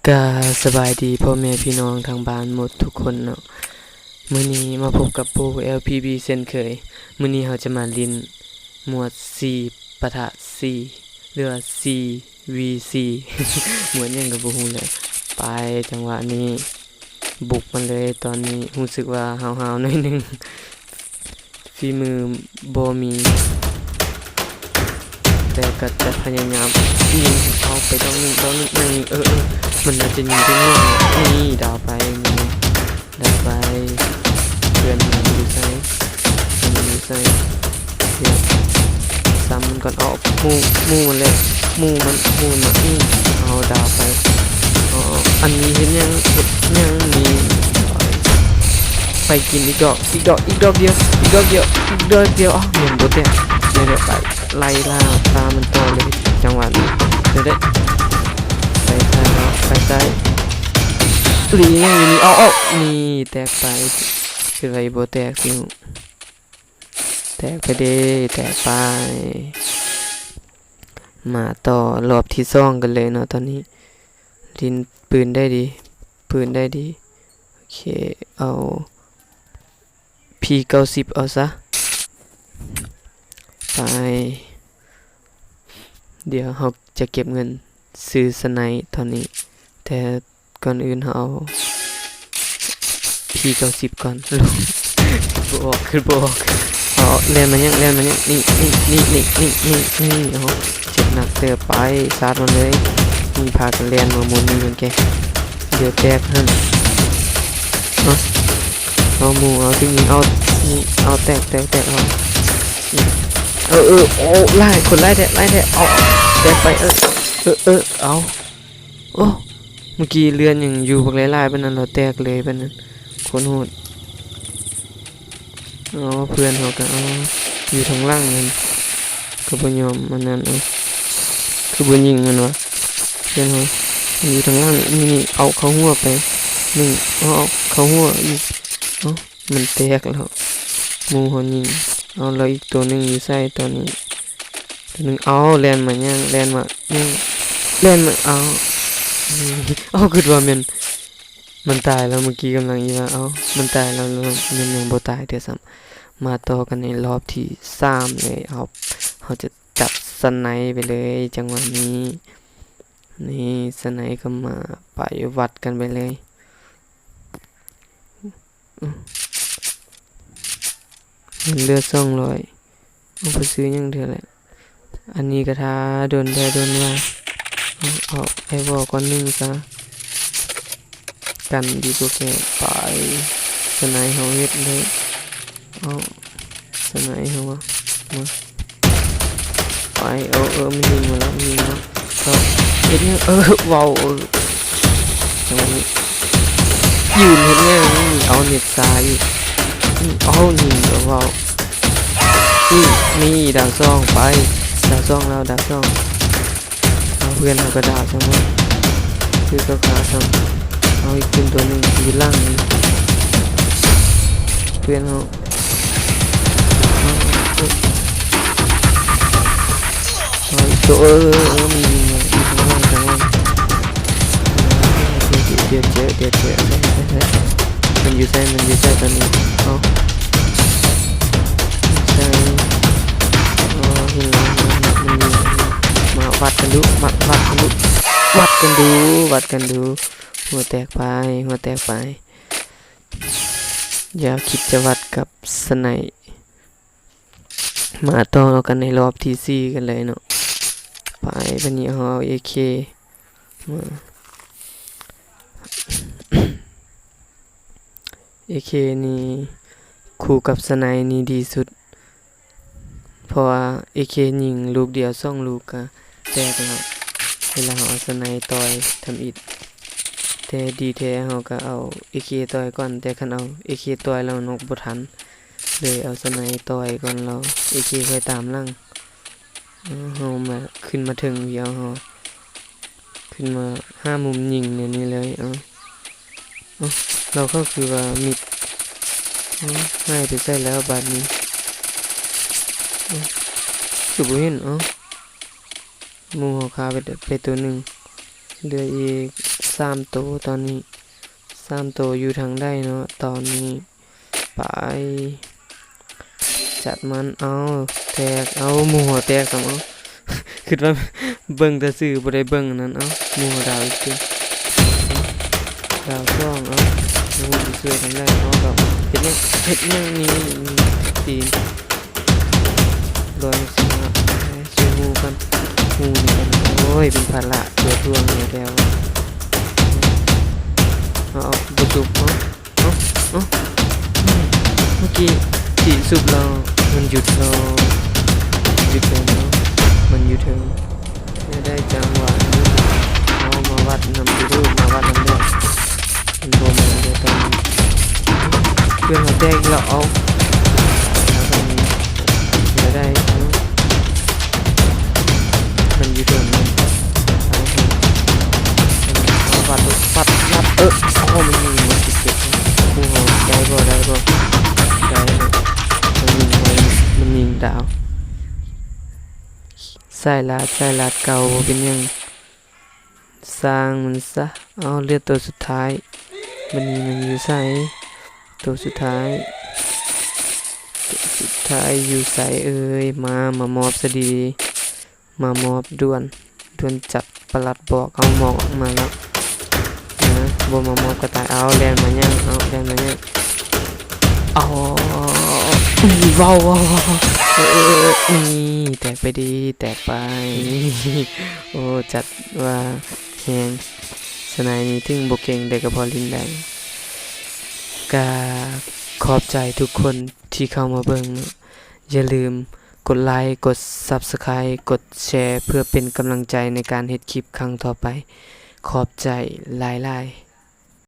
ກະສະບາຍດີພໍ່ແມ່ພີ່ນ້ອງທາງບ້ານໝົດທຸກຄົນເນາະ. ມື້ນີ້ມາພົບກັບໂປແອລພີບີເຊັ່ນເຄີຍ. ມື້ນີ້ເຮົາຈະມາຫຼິ້ນໝວດສີ່ປະທະສີ່ ຫຼືວ່າສີ່ວີສີ່ ໝວດຫຍັງກໍບໍ່ຮູ້ແຫຼະ. ໄປ ຈັງຫວະນີ້ບຸກມັນເລີຍ. ຕອນນີ້ຮູ້ສຶກວ່າຫ້າວໆໜ້ອຍໜຶ່ງ. ຝີມືບໍ່ມີ ແຕ່ກໍຈະພະຍາຍາມຍິງເອົາໄປດອກໜຶ່ງ ດອກໜຶ່ງ ດອກໜຶ່ງ. ເອີ ເອີ ມັນໜ້າຈະຍິງໄດ້ງ່າຍ. ນີ້ ດາວໄປ ນີ້ ດາວໄປ. ເພື່ອນມັນຢູ່ໃສ? ເພື່ອນມັນຢູ່ໃສ? ດຽວຊ້ຳມັນກ່ອນ. ເອົາໝູ່ ໝູ່ມັນແຫຼະ ໝູ່ມັນ ໝູ່ມັນ. ນີ້ ເອົາດາວໄປ. ເອົາ ອັນນີ້ເຮັດຫຍັງ? ເຮັດຫຍັງນີ້? ໄປກິນອີກດອກ ອີກດອກ ອີກດອກດຽວ ອີກດອກດຽວ ອີກດອກດຽວ. ອ້າວ ຍັງບໍ່ແຕກ. ດຽວ ດຽວ ໄປໄລ່ລ່າ ລ່າມັນຕໍ່ເລີຍ ຈັງຫວະນີ້. ດຽວເດ້ ໄປໃສເນາະ ໄປໃສ? ຫຼືຍັງຢູ່ນີ້? ເອົາ ເອົາ ນີ້ແຕກໄປ. ຄືໄວ້ບໍ່ແຕກຕິ ແຕກໄປເດ້ ແຕກໄປ. ມາຕໍ່ລອບທີສອງກັນເລີຍເນາະ. ຕອນນີ້ຫຼິ້ນປືນໄດ້ດີ ປືນໄດ້ດີ. ໂອເຄ ເອົາ ພີເກົ້າສິບເອົາຊະ. ໄປ ດຽວເຮົາຈະເກັບເງິນຊື້ສະໄນຕອນນີ້ ແຕ່ກ່ອນອື່ນເຮົາເອົາພີເກົ້າສິບກ່ອນ. ຄິດບໍ່ອອກ ຄິດບໍ່ອອກ. ເອົາ ແລ່ນມາຫຍັງ ແລ່ນມາຫຍັງ? ນີ້ ນີ້ ນີ້ ເອົາ ເຈັບໜັກເຕີບ. ໄປ ຊາດມັນເລີຍ. ນີ້ ພາກັນແລ່ນມາໝູ່ນີ້ມັນແກ ດຽວແຕກຫັ້ນ. ເອົາ ເອົາໝູ່ ເອົາ ຖືກຍິງ ເອົາ ນີ້ ເອົາ ແຕກ ແຕກ ແຕກ. ເອົາ ເອີ ເອີ ໂອ້ ຫຼາຍຄົນ ຫຼາຍແທ້ ຫຼາຍແທ້. ເອົາ ແຕກໄປ. ເອີ ເອີ ເອີ ເອົາ ໂອ້ ເມື່ອກີ້ເລືອດຍັງຢູ່ບັກຫຼາຍໆປານນັ້ນ ລາວແຕກເລີຍປານນັ້ນ ໂຄດໂຫດ. ເອົາ ເພື່ອນເຮົາກໍ ເອົາ ຢູ່ທາງຫຼັງນັ້ນ ກໍບໍ່ຍອມອັນນັ້ນ. ເອົາ ຄືບໍ່ຍິງມັນວະ? ເພື່ອນເຮົາຢູ່ທາງຫຼັງນີ້ ນີ້ ເອົາເຂົ້າຫົວໄປໜຶ່ງ. ເອົາ ເຂົ້າຫົວອີກ. ເອົາ ມັນແຕກແລ້ວ. ໝູ່ເຮົາຍິງ. ເອົາ ແລ້ວອີກໂຕໜຶ່ງຢູ່ໃສຕອນນີ້? ໂຕໜຶ່ງ ເອົາ ແລ່ນມາຫຍັງ ແລ່ນມາຫຍັງ ແລ່ນມາ. ເອົາ ເອົາ ຄິດວ່າແມ່ນ ມັນຕາຍແລ້ວ ເມື່ອກີ້ກຳລັງອີວ່າ ເອົ້າ ມັນຕາຍແລ້ວ ແລ້ວແມ່ນຍັງບໍ່ຕາຍເທື່ອຊ້ຳ. ມາຕໍ່ກັນໃນລອບທີສາມເລີຍ. ເຮົາ ເຮົາຈະຈັດສະໄນໄປເລີຍ ຈັງຫວະນີ້. ນີ້ ສະໄນກໍມາ ໄປ ວັດກັນໄປເລີຍ. ເງິນເຫຼືອສອງຮ້ອຍ. ເອົາ ບໍ່ຊື້ຫຍັງເທື່ອແຫຼະ. ອັນນີ້ກໍຖ້າດົນແທ້ດົນວ່າ. ເອົາ ເອົາໄອວໍກ່ອນໜຶ່ງຊະ. ກັນດີກວ່າແກະ. ໄປ ສະໄນເຮົາເຮັດໄດ້. ເອົາ ສະໄນເຮົາວ່າ ມາ ໄປ. ເອີ ເອີ ມັນຍິງມາແລ້ວ ມັນຍິງມາແລ້ວ. ເຮັດຫຍັງ? ເອີ ເວົ້າ ເອີ ຈັງຫວະນີ້ ຢືນເຮັດຫຍັງ? ເອົາ ເນັດຊ້າອີກ. ເອົາ ຍິງແລ້ວເວົ້າ. ນີ້ ນີ້ ດາວສອງ ໄປ. ດາວສອງແລ້ວ ດາວສອງ. ເອົາ ເພື່ອນເຮົາກໍດາວຊ້ຳ ຄືກໍຂາຊ້ຳ. ເອົາ ອີກຂຶ້ນຕົວໜຶ່ງຢູ່ຫຼັງນີ້ ເພື່ອນເຮົາ. ເອົາ ເອົາ ອີກຕົວ. ເອີ ເອີ ເອີ ມັນຍິງມາຢູ່ຂ້າງຫຼັງ ຂ້າງຫຼັງ. ດຽວເຈີ ດຽວເຈີ ມັນຢູ່ໃສ? ມັນຢູ່ໃສຕອນນີ້? ເອົາ ໃສ? ເອີ ເຫັນແລ້ວ ມັນຢູ່. ມາວັດກັນດູ ມາວັດກັນດູ ວັດກັນດູ ວັດກັນດູ. ຫົວແຕກໄປ ຫົວແຕກໄປ. ຢ່າຄິດຈະວັດກັບສະໄນ. ມາຕໍ່ກັນໃນລອບທີສີ່ກັນເລີຍເນາະ. ໄປ ບາດນີ້ເຮົາເອົາເອເຄມາ. ເອເຄນີ້ຄູ່ກັບສະໄນນີ້ດີສຸດ. ເພາະວ່າເອເຄຍິງລູກດຽວສອງລູກກະແຕກແລ້ວ ເວລາເຮົາເອົາສະໄນຕ່ອຍທຳອິດ. ແຕ່ດີແທ້ເຮົາກະເອົາເອເຄຕ່ອຍກ່ອນ, ແຕ່ຄັນເອົາເອເຄຕ່ອຍແລ້ວນົກບໍ່ທັນ ເລີຍເອົາສະໄນຕ່ອຍກ່ອນ ແລ້ວເອເຄຄ່ອຍຕາມຫຼັງ. ເຮົາມາ ຂຶ້ນມາເທິງພີ້ ເອົາ ເຮົາ ຂຶ້ນມາຫາມຸມຍິງແນວນີ້ເລີຍ. ເອົາ ເອົາ ລາວເຂົ້າຄືວ່າມິດ ເອົ້າ ຫາຍໄປໃສແລ້ວບາດນີ້? ເອົ້າ ຄືບໍ່ເຫັນ? ເອົ້າ ໝູ່ເຮົາຂ້າໄປ ໄປໂຕໜຶ່ງ ເຫຼືອອີກສາມໂຕຕອນນີ້. ສາມໂຕຢູ່ທາງໃດເນາະຕອນນີ້? ໄປ ຈັດມັນ. ເອົາ ແຕກ. ເອົາ ໝູ່ເຮົາແຕກຊ້ຳ. ເອົາ ຄິດວ່າເບິ່ງແຕ່ຊື່ ບໍ່ໄດ້ເບິ່ງອັນນັ້ນ. ເອົາ ໝູ່ເຮົາດາວອີກຕິ ດາວສອງ. ເອົາ ບໍ່ຮູ້ຊິຊ່ວຍທາງໃດ. ເອົາ ດາວ ເຮັດຫຍັງ ເຮັດຫຍັງນີ້? ຕີນ ຮ້ອຍຫົກສິບຫ້າ ຊ່ວຍໝູ່ກ່ອນ. ໝູ່ນີ້ກັນ ໂອ້ຍ ເປັນພາລະຕົວຖ່ວງນີ້ແລ້ວ. ເອົາ ເອົາ ບໍ່ສຸບ. ເອົາ ເອົາ ເອົາ ເມື່ອກີ້ທີ່ສຸບແລ້ວ ມັນຢຸດແລ້ວ ຢຸດແລ້ວເນາະ ມັນຢູ່ເທິງ. ໄດ້ຈັງຫວະນີ້ ເອົາ ມາວັດນຳຢູ່ເດີ ມາວັດນຳເດີ. ມັນບໍ່ແມ່ນເດີຕອນນີ້ ເພື່ອນເຮົາແຕກອີກແລ້ວ. ເອົາ ເອົາ ໄດ້ ເອົາ ມັນຢູ່ເທິງນັ້ນ ເອົາ ວັດ ວັດ ວັດ. ເອີ ໂອ້ ມັນຍິງ ມັນຊິເກັບ ໂອ້ໂຫ ໄດ້ບໍ່ ໄດ້ບໍ່ ໄດ້ເນາະ. ມັນຍິງ ມັນຍິງດາວ ສາຍລາດ ສາຍລາດເກົ່າ ບໍ່ເປັນຫຍັງ ຊ່າງມັນຊະ. ເອົາ ເຫຼືອໂຕສຸດທ້າຍ ບັດນີ້ມັນຢູ່ໃສ? ໂຕສຸດທ້າຍ ໂຕສຸດທ້າຍຢູ່ໃສເອີຍ? ມາ ມາມອບຊະດີໆ ມາມອບດ່ວນ ດ່ວນຈັດ ປະຫຼັດບອກ. ເອົາ ໝອກອອກມາແລ້ວນະ ບໍ່ມາມອບກໍຕາຍ. ເອົາ ແລ່ນມາຫຍັງ? ເອົາ ແລ່ນມາຫຍັງ? ເອົາ ເວົ້າ ເວົ້າ ເອີ ເອີ ເອີ ນີ້ ແຕກໄປດີ ແຕກໄປ. ໂອ້ ຈັດວ່າແຮງ ສະໄນນີ້ເຖິງບໍ່ເກັ່ງ ແຕ່ກໍພໍຫຼິ້ນໄດ້. ກະຂອບໃຈທຸກຄົນທີ່ເຂົ້າມາເບິ່ງເນາະ. ຢ່າລືມກົດໄລ, ກົດ Subscribe, ກົດແຊ ເພື່ອເປັນກຳລັງໃຈໃນການເຮັດຄລິບຄັ້ງຕໍ່ໄປ. ຂອບໃຈຫຼາຍໆ.